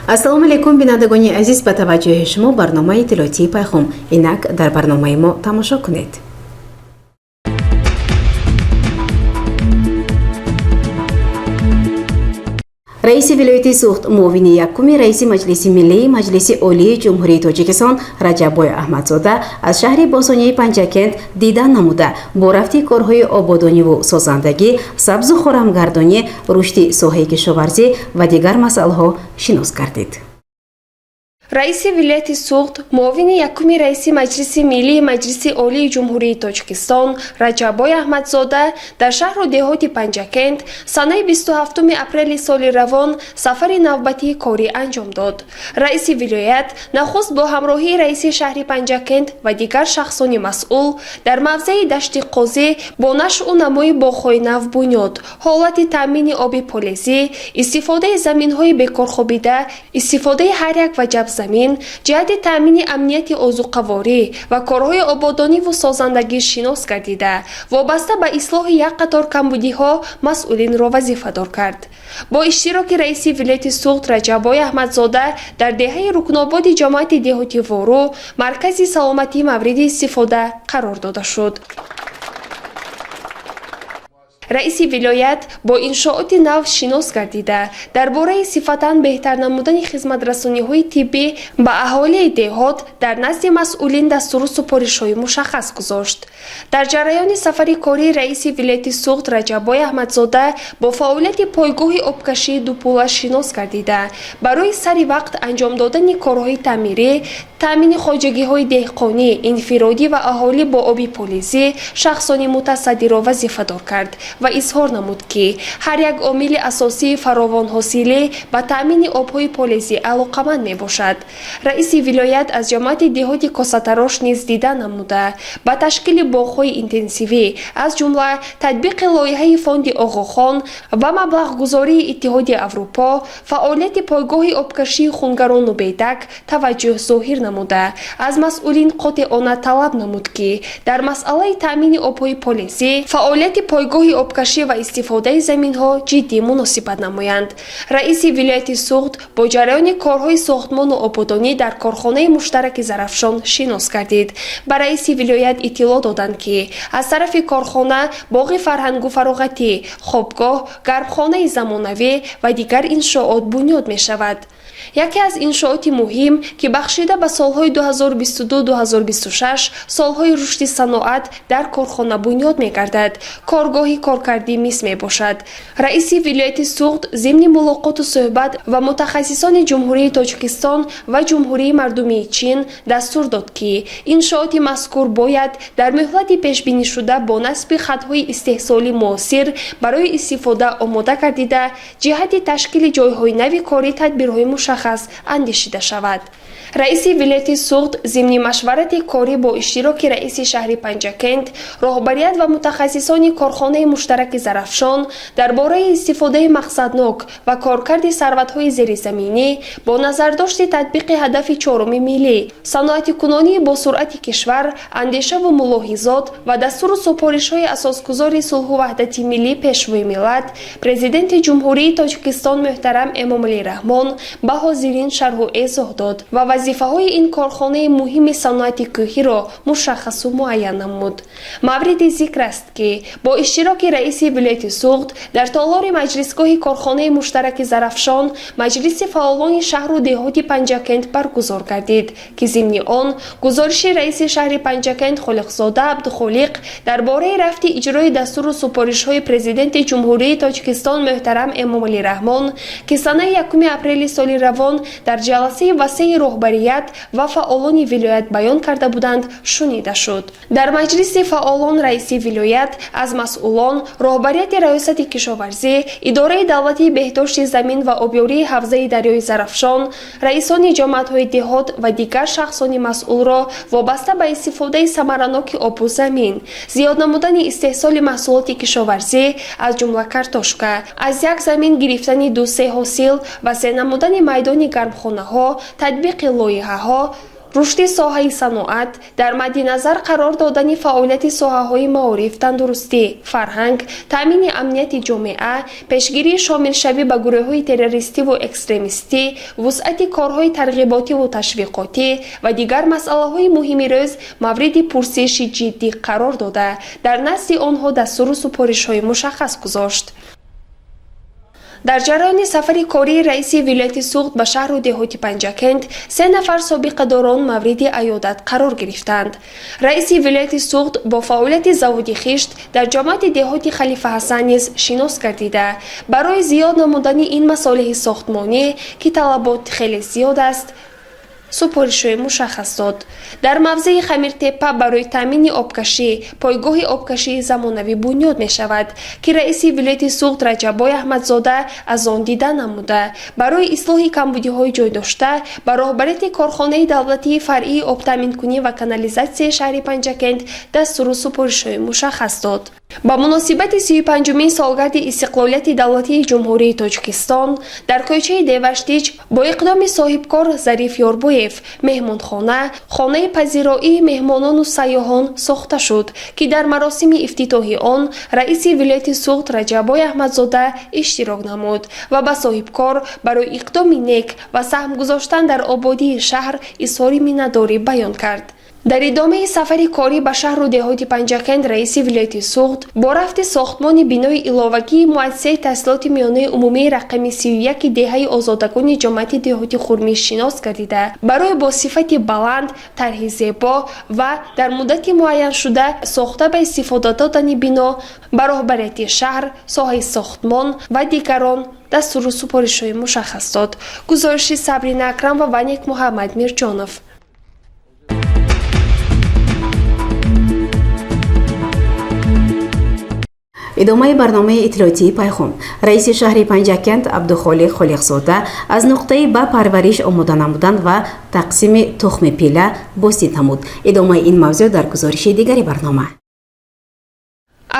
Ассалому алайкум, бинандагони азиз. Ба таваҷҷӯҳи шумо барномаи иттилоотии Пайхом. Инак дар барномаи мо тамошо кунед. Раиси вилояти Суғд, муовини якуми раиси Маҷлиси миллии Маҷлиси Олии Ҷумҳурии Тоҷикистон Раҷаббой Аҳмадзода аз шаҳри бостонии Панҷакент дидан намуда, бо рафти корҳои ободониву созандагӣ, сабзу хорамгардонӣ, рушди соҳаи кишоварзӣ ва дигар масъалаҳо шинос гардид. Раиси вилояти Суғд, муовини якуми раиси Маҷлиси миллии Маҷлиси Олии Ҷумҳурии Тоҷикистон Раҷаббой Аҳмадзода дар шаҳру деҳоти Панҷакент санаи 27 апрели соли равон сафари навбатии корӣ анҷом дод. Раиси вилоят нахуст бо ҳамроҳии раиси шаҳри Панҷакент ва дигар шахсони масъул дар мавзеи Дашти Қозӣ бо нашъу намои боғҳои нав бунёд, ҳолати таъмини оби полезӣ, истифодаи заминҳои бекорхобида, истифодаи ҳар як ваҷаб замин ҷиҳати таъмини амнияти озуқаворӣ ва корҳои ободониву созандагӣ шинос гардида, вобаста ба ислоҳи як қатор камбудиҳо масъулинро вазифадор кард. Бо иштироки раиси вилояти Суғд Раҷаббой Аҳмадзода дар деҳаи Рукнободи ҷамоати деҳоти Вору маркази саломатӣ мавриди истифода қарор дода шуд. Раиси вилоят бо иншооти нав шинос гардида, дар бораи сифатан беҳтар намудани хизматрасониҳои тиббӣ ба аҳолии деҳот дар назди масъулин дастуру супоришҳои мушаххас гузошт. Дар ҷараёни сафари кории раиси вилояти Суғд Раҷаббой Аҳмадзода бо фаъолияти пойгоҳи обкашии Дупула шинос гардида, барои сари вақт анҷом додани корҳои таъмирӣ, таъмини хоҷагиҳои деҳқонӣ, инфиродӣ ва аҳолӣ бо оби полезӣ шахсони мутасаддиро вазифадор кард ва изҳор намуд, ки ҳар як омили асосии фаровонҳосилӣ ба таъмини обҳои полезӣ алоқаманд мебошад. Раиси вилоят аз ҷамоати деҳоти Косатарош низ дида намуда, ба ташкили боғҳои интенсивӣ, аз ҷумла татбиқи лоиҳаи фонди Оғохон ва маблағгузории Иттиҳоди Аврупо, фаъолияти пойгоҳи обкашии Хунгарону Бедак таваҷҷӯҳ зоҳир намуда, аз масъулин қотеона талаб намуд, ки дар масъалаи таъмини обҳои полезӣ, фаъолияти пойгоҳи обкашӣ ва истифодаи заминҳо ҷиддӣ муносибат намоянд. Раиси вилояти Суғд бо ҷараёни корҳои сохтмону ободонӣ дар корхонаи муштараки Зарафшон шинос гардид. Ба раиси вилоят иттилоъ доданд, ки аз тарафи корхона боғи фарҳангу фароғатӣ, хобгоҳ, гармхонаи замонавӣ ва дигар иншоот бунёд мешавад. Яке аз иншооти муҳим, ки бахшида ба солҳои 2022-2026, солҳои рушди саноат, дар корхона бунёд мегардад, коргоҳи коркарди мис мебошад. Раиси вилояти Суғд зимни мулоқоту суҳбат ва мутахассисони Ҷумҳурии Тоҷикистон ва Ҷумҳурии Мардумии Чин дастур дод, ки иншооти мазкур бояд дар муҳлати пешбинишуда бо насби хатҳои истеҳсолӣ муосир барои истифода омода гардида, ҷиҳати ташкили ҷойҳои нави корӣ тадбирҳои мушаххас андешида шавад. Раиси вилояти Суғд зимни машварати корӣ бо иштироки раиси шаҳри Панҷакент, роҳбарият ва мутахассисони корхонаи муштараки Зарафшон дар бораи истифодаи мақсаднок ва коркарди сарватҳои зеризаминӣ бо назардошти татбиқи ҳадафи чоруми миллӣ, саноатикунонии босуръати кишвар, андешаву мулоҳизот ва дастуру супоришҳои асосгузори сулҳу ваҳдати миллӣ, Пешвои миллат, Президенти Ҷумҳурии Тоҷикистон муҳтарам Эмомалӣ Раҳмон ба ҳозирин шарҳу эзоҳ дод ва вазифаҳои ин корхонаи муҳими саноати кӯҳиро мушаххасу муайян намуд. Мавриди зикр аст, ки бо иштироки раиси вилояти Суғд дар толори маҷлисгоҳи корхонаи муштараки Зарафшон маҷлиси фаъолони шаҳру деҳоти Панҷакент баргузор гардид, ки зимни он гузориши раиси шаҳри Панҷакент Холиқзода Абдухолиқ дар бораи рафти иҷрои дастуру супоришҳои Президенти Ҷумҳурии Тоҷикистон муҳтарам Эмомалӣ Раҳмон, ки санаи 1 апрели соли равон дар ҷаласаи васеи роҳбарият ва фаъолони вилоят баён карда буданд, шунида шуд. Дар маҷлиси фаъолон раиси вилоят аз масъулон, роҳбарияти Раёсати кишоварзӣ, Идораи давлатии беҳдошти замин ва обёрии ҳавзаи дарёи Зарафшон, раисони ҷамоатҳои деҳот ва дигар шахсони масъулро вобаста ба истифодаи самараноки обу замин, зиёд намудани истеҳсоли маҳсулоти кишоварзӣ, аз ҷумла картошка, аз як замин гирифтани ду-се ҳосил, васеъ намудани майдони гармхонаҳо, татбиқи лоиҳаҳо. Рушди соҳаи саноат, дар мадди назар қарор додани фаъолияти соҳаҳои маориф, тандурустӣ, фарҳанг, таъмини амнияти ҷомеа, пешгирии шомилшавӣ ба гурӯҳҳои террористиву экстремистӣ, вусъати корҳои тарғиботиву ташвиқотӣ ва дигар масъалаҳои муҳими рӯз мавриди пурсиши ҷиддӣ қарор дода, дар назди онҳо дастуру супоришҳои мушаххас гузошт. Дар ҷараёни сафари кории раиси вилояти Суғд ба шаҳру деҳоти Панҷакент се нафар собиқадорон мавриди аёдат қарор гирифтанд. Раиси вилояти Суғд бо фаъолияти заводи хишт дар ҷамоати деҳоти Халифа Ҳасан низ шинос гардида, барои зиёд намудани ин масолеҳи сохтмонӣ, ки талабот хеле зиёд аст, супоришҳои мушаххас дод. Дар мавзеи Хамиртепа барои таъмини обкашӣ пойгоҳи обкашии замонавӣ бунёд мешавад, ки раиси вилояти Суғд Раҷаббой Аҳмадзода аз он дида намуда, барои ислоҳи камбудиҳои ҷойдошта ба роҳбарияти корхонаи давлатии фаръии обтаъминкунӣ ва канализатсияи шаҳри Панҷакент дастуру супоришҳои мушаххас дод. Ба муносибати 35-умин солгарди истиқлолияти давлатии Ҷумҳурии Тоҷикистон дар кӯчаи Деваштич бо иқдоми соҳибкор Зариф Ёрбоев меҳмонхона, хонаи пазироии меҳмонону сайёҳон сохта шуд, ки дар маросими ифтитоҳи он раиси вилояти Суғд Раҷаббой Аҳмадзода иштирок намуд ва ба соҳибкор барои иқдоми нек ва саҳм гузоштан дар ободии шаҳр изҳори миннатдорӣ баён кард. Дар идомаи сафари корӣ ба шаҳру деҳоти Панҷакент раиси вилояти Суғд бо рафти сохтмони бинои иловагии муассисаи таҳсилоти миёнаи умумии рақами 31 деҳаи Озодагони ҷамоати деҳоти Хурмӣ шинос гардида, барои бо сифати баланд, тарҳи зебо ва дар муддати муайяншуда сохта ба истифода додани бино ба роҳбарияти шаҳр, соҳаи сохтмон ва дигарон дастуру супоришҳои мушаххас дод. Гузориши Сабрина Акрамова ва Некмуҳаммад Мирҷонов. Идомаи барномаи иттилоотии Пайхом. Раиси шаҳри Панҷакент Абдухолиқ Холиқзода аз нуқтаи ба парвариш омода намудан ва тақсими тухми пила боздид намуд. Идомаи ин мавзӯъ дар гузориши дигари барнома.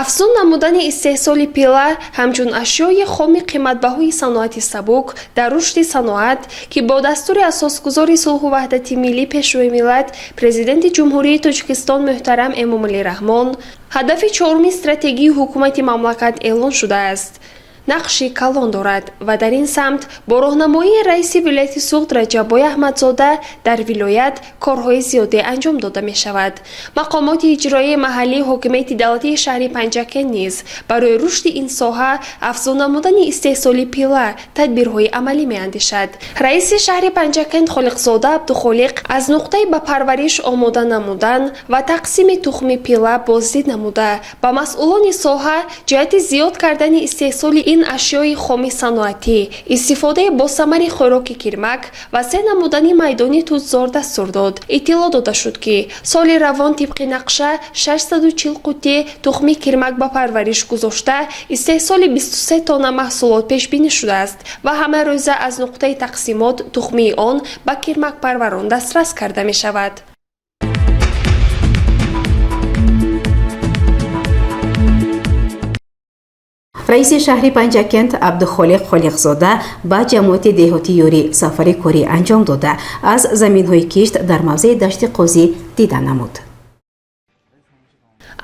Афзун намудани истеҳсоли пила ҳамчун ашёи хоми қиматбаҳои саноати сабук дар рушди саноат, ки бо дастури асосгузори сулҳу ваҳдати миллӣ, Пешвои миллат, Президенти Ҷумҳурии Тоҷикистон муҳтарам Эмомалӣ Раҳмон ҳадафи чоруми стратегии ҳукумати мамлакат эълон шудааст, нақши калон дорад ва дар ин самт бо роҳнамоии раиси вилояти Суғд Раҷаббой Аҳмадзода дар вилоят корҳои зиёде анҷом дода мешавад. Мақомоти иҷроияи маҳаллии ҳокимияти давлатии шаҳри Панҷакент низ барои рушди ин соҳа, афзун намудани истеҳсоли пила тадбирҳои амалӣ меандешад. Раиси шаҳри Панҷакент Холиқзода Абдухолиқ аз нуқтаи ба парвариш омода намудан ва тақсими тухми пила боздид намуда, ба масъулони соҳа ҷиҳати зиёд кардани истеҳсоли ин ашёи хоми саноатӣ, истифодаи босамари хӯроки кирмак ва се намудани майдони тутзор дастур дод. Иттилоъ дода шуд, ки соли равон тибқи нақша 640 қуттӣ тухми кирмак ба парвариш гузошта, истеҳсоли 23 тонна маҳсулот пешбинӣ шудааст ва ҳамарӯза аз нуқтаи тақсимот тухмии он ба кирмакпарварон дастрас карда мешавад. Раиси шаҳри Панҷакент Абдухолиқ Холиқзода ба ҷамоати деҳоти Ёрӣ сафари корӣ анҷом дода, аз заминҳои кишт дар мавзеи Дашти Қозӣ дида намуд.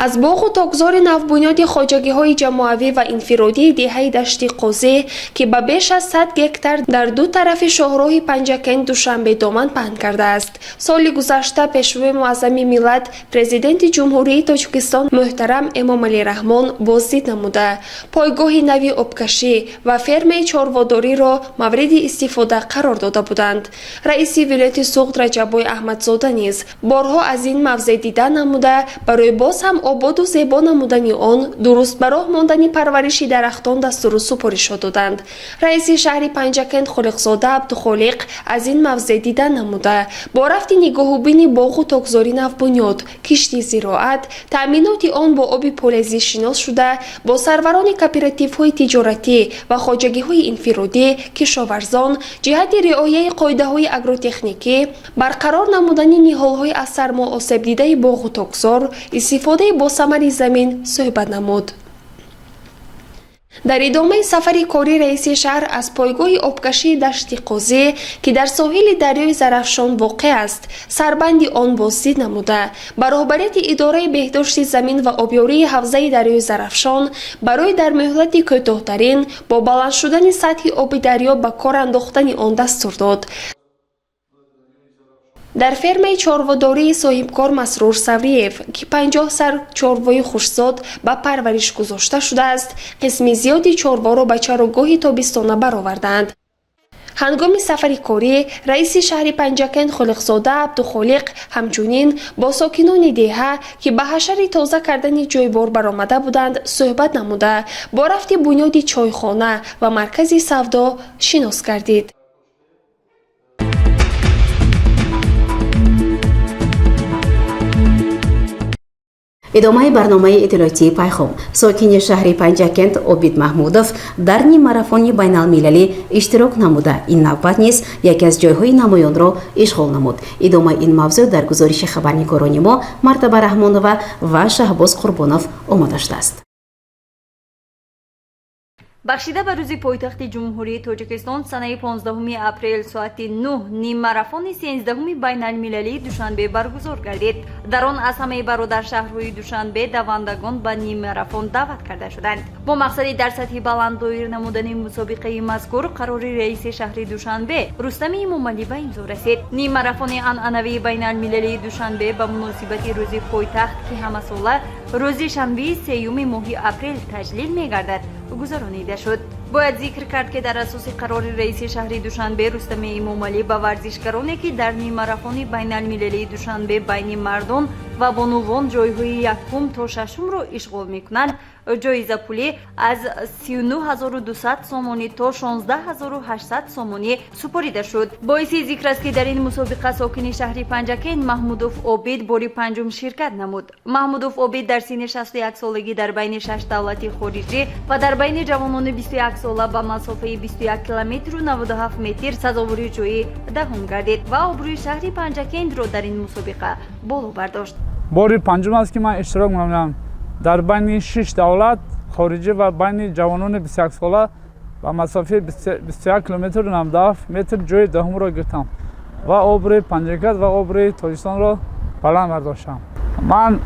Аз боғу токзори навбунёди хоҷагиҳои ҷамоавӣ ва инфиродии деҳаи Дашти Қозӣ, ки ба беш аз 100 гектар дар ду тарафи шоҳроҳи Панҷакент Душанбе доман паҳн кардааст, соли гузашта Пешвои муаззами миллат, Президенти Ҷумҳурии Тоҷикистон муҳтарам Эмомалӣ Раҳмон боздид намуда, пойгоҳи нави обкашӣ ва фермаи чорводориро мавриди истифода қарор дода буданд. Раиси вилояти Суғд Раҷаббой Аҳмадзода низ борҳо аз ин мавзеъ дида намуда, барои боз ҳам ободу зебо намудани он, дуруст ба роҳ мондани парвариши дарахтон дастуру супоришҳо доданд. Раиси шаҳри Панҷакент Холиқзода Абдухолиқ аз ин мавзеъ дида намуда, бо рафти нигоҳубини боғу токзори навбунёд, кишти зироат, таъминоти он бо оби полезӣ шинос шуда, бо сарварони кооперативҳои тиҷоратӣ ва хоҷагиҳои инфиродӣ, кишоварзон ҷиҳати риояи қоидаҳои агротехникӣ, барқарор намудани ниҳолҳои аз сармо осебдидаи боғу токзор, истифодаи босамари замин суҳбат намуд. Дар идомаи сафари корӣ раиси шаҳр аз пойгоҳи обкашии Дашти Қозӣ, ки дар соҳили дарёи Зарафшон воқеъ аст, сарбанди он боздид намуда, ба роҳбарияти идораи беҳдошти замин ва обёрии ҳавзаи дарёи Зарафшон барои дар муҳлати кӯтоҳтарин бо баланд шудани сатҳи оби дарё ба кор андохтани он дастур дод. Дар фермаи чорводории соҳибкор Масрур Савриев, ки 50 сар чорвои хушзод ба парвариш гузошта шудааст, қисми зиёди чорворо ба чарогоҳи тобистона бароварданд. Ҳангоми сафари корӣ раиси шаҳри Панҷакент Холиқзода Абдухолиқ ҳамчунин бо сокинони деҳа, ки ба ҳашари тоза кардани ҷойбор баромада буданд, суҳбат намуда, бо рафти бунёди чойхона ва маркази савдо шинос гардид. Идомаи барномаи иттилоотии Пайхом. Сокини шаҳри Панҷакент Обид Маҳмудов дар ниммарафони байналмилалӣ иштирок намуда, ин навбат низ яке аз ҷойҳои намоёнро ишғол намуд. Идомаи ин мавзӯъ дар гузориши хабарнигорони мо Мартаба Раҳмонова ва Шаҳбоз Қурбонов омода шудааст. Бахшида ба рӯзи пойтахти Ҷумҳурии Тоҷикистон, санаи 15 апрел, соати 9 ниммарафони 13-уми байналмилалии Душанбе баргузор гардид. Дар он аз ҳамаи бародаршаҳрҳои Душанбе давандагон ба ниммарафон даъват карда шуданд. Бо мақсади дар сатҳи баланд доир намудани мусобиқаи мазкур қарори раиси шаҳри Душанбе Рустами Эмомалӣ ба имзо расид. Ниммарафони анъанавии байналмилалии Душанбе ба муносибати рӯзи пойтахт, ки ҳамасола рӯзи шанбеи сеюми моҳи апрел таҷлил мегардад, гузаронида шуд. Бояд зикр кард, ки дар асоси қарори раиси шаҳри Душанбе Рустами Эмомалӣ ба варзишгароне, ки дар ниммарафони байналмилалии Душанбе байни мардон ва бонувон ҷойҳои якум то шашумро ишғол мекунанд, ҷоизапулӣ аз 39 200 сомонӣ то 16 800 сомонӣ супорида шуд. Боиси зикр аст, ки дар ин мусобиқа сокини шаҳри Панҷакент Маҳмудов Обид бори панҷум ширкат намуд. Маҳмудов Обид дар синни 61 солагӣ дар байни шаш давлати хориҷӣ ва дар байни ҷавонони 21 сола ба масофаи 21 километру 97 метр сазовори ҷои даҳум гардид ва обрӯи шаҳри Панҷакентро дар ин мусобиқа боло бардошт. Бори панҷум аст, ки ман иштирок менамоям. Дар байни шиш давлат хориҷӣ ва байни ҷавонони 21 сола ба масофаи 21 километру 97 метр ҷои даҳумро гирифтам ва обрӯи Панҷакент ва обрӯи Тоҷикистонро баланд бардоштам. Ман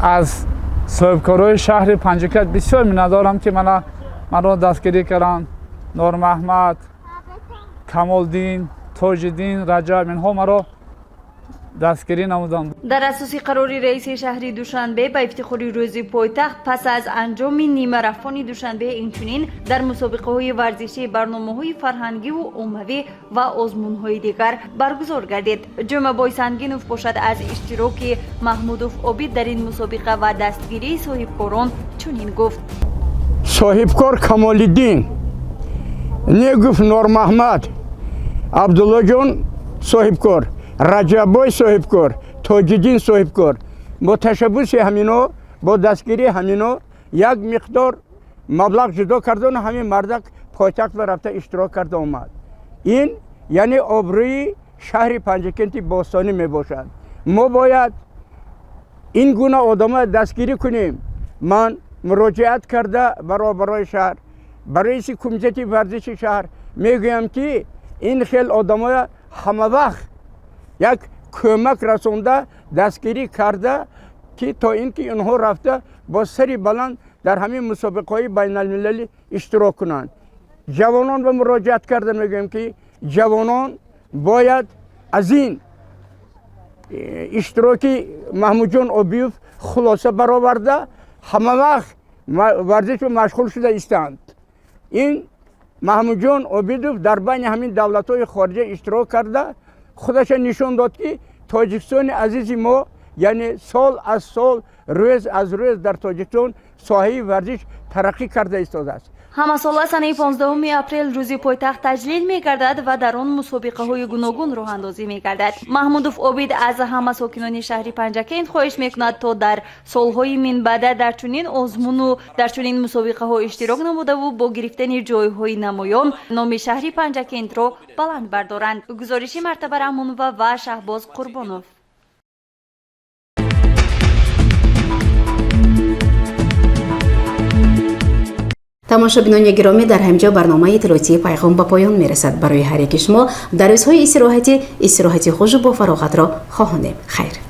аз соҳибкорои шаҳри Панҷакент бисёр миннатдорам, ки маро дастгирӣ карданд. Нормаҳмад, Камолдин, Тоҷиддин, Раҷаб, инҳо маро дастгирӣ намуданд. Дар асоси қарори раиси шаҳри Душанбе ба ифтихори рӯзи пойтахт, пас аз анҷоми нимарафони Душанбе инчунин дар мусобиқаҳои варзишӣ, барномаҳои фарҳангиву оммавӣ ва озмунҳои дигар баргузор гардид. Ҷумабой Сангинов бошад, аз иштироки Маҳмудов Обид дар ин мусобиқа ва дастгирии соҳибкорон чунин гуфт: Соҳибкор Камолиддин не гуфт, Нормаҳмад, Абдуллоҷон соҳибкор, Раҷаббой соҳибкор, Тоҷиддин соҳибкор, бо ташаббуси ҳамино, бо дастгирии ҳамино як миқдор маблағ ҷудо кардану ҳамин мардак пойтахт рафта иштирок карда омад. Ин яъне обрӯи шаҳри Панҷакенти бостонӣ мебошад. Мо бояд ин гуна одамоя дастгирӣ кунем. Ман муроҷиат карда ба роҳбарои шаҳр, ба раиси кумитети варзиши шаҳр мегӯям, ки ин хел одамоя ҳамавақт як кӯмак расонда, дастгирӣ карда, ки то ин ки инҳо рафта бо сари баланд дар ҳамин мусобиқаҳои байналмилалӣ иштирок кунанд. Ҷавонон ба муроҷиат карда мегӯем, ки ҷавонон бояд аз ин иштироки Маҳмудҷон Обиев хулоса бароварда, ҳамавақт варзишро машғул шуда истанд. Ин Маҳмудҷон Обидов дар байни ҳамин давлатҳои хориҷа иштирок карда, худаша нишон дод, ки Тоҷикистони азизи мо, яъне сол аз сол, рӯз аз рӯз дар Тоҷикистон соҳаи варзиш тараққӣ карда истодааст. Ҳамасола санаи 15 апрел рӯзи пойтахт таҷлил мегардад ва дар он мусобиқаҳои гуногун роҳандозӣ мегардад. Маҳмудов Обид аз ҳама сокинони шаҳри Панҷакент хоҳиш мекунад, то дар солҳои минбаъда дар чунин озмуну дар чунин мусобиқаҳо иштирок намудаву бо гирифтани ҷойҳои намоён номи шаҳри Панҷакентро баланд бардоранд. Гузориши Мартаба Раҳмонова ва Шаҳбоз Қурбонов. Тамошобинони гиромӣ, дар ҳамин ҷо барномаи иттилоотии Пайғом ба поён мерасад. Барои ҳар яки шумо дар рӯзҳои истироҳатӣ истироҳати хушу бофароғатро хоҳонем. Хайр.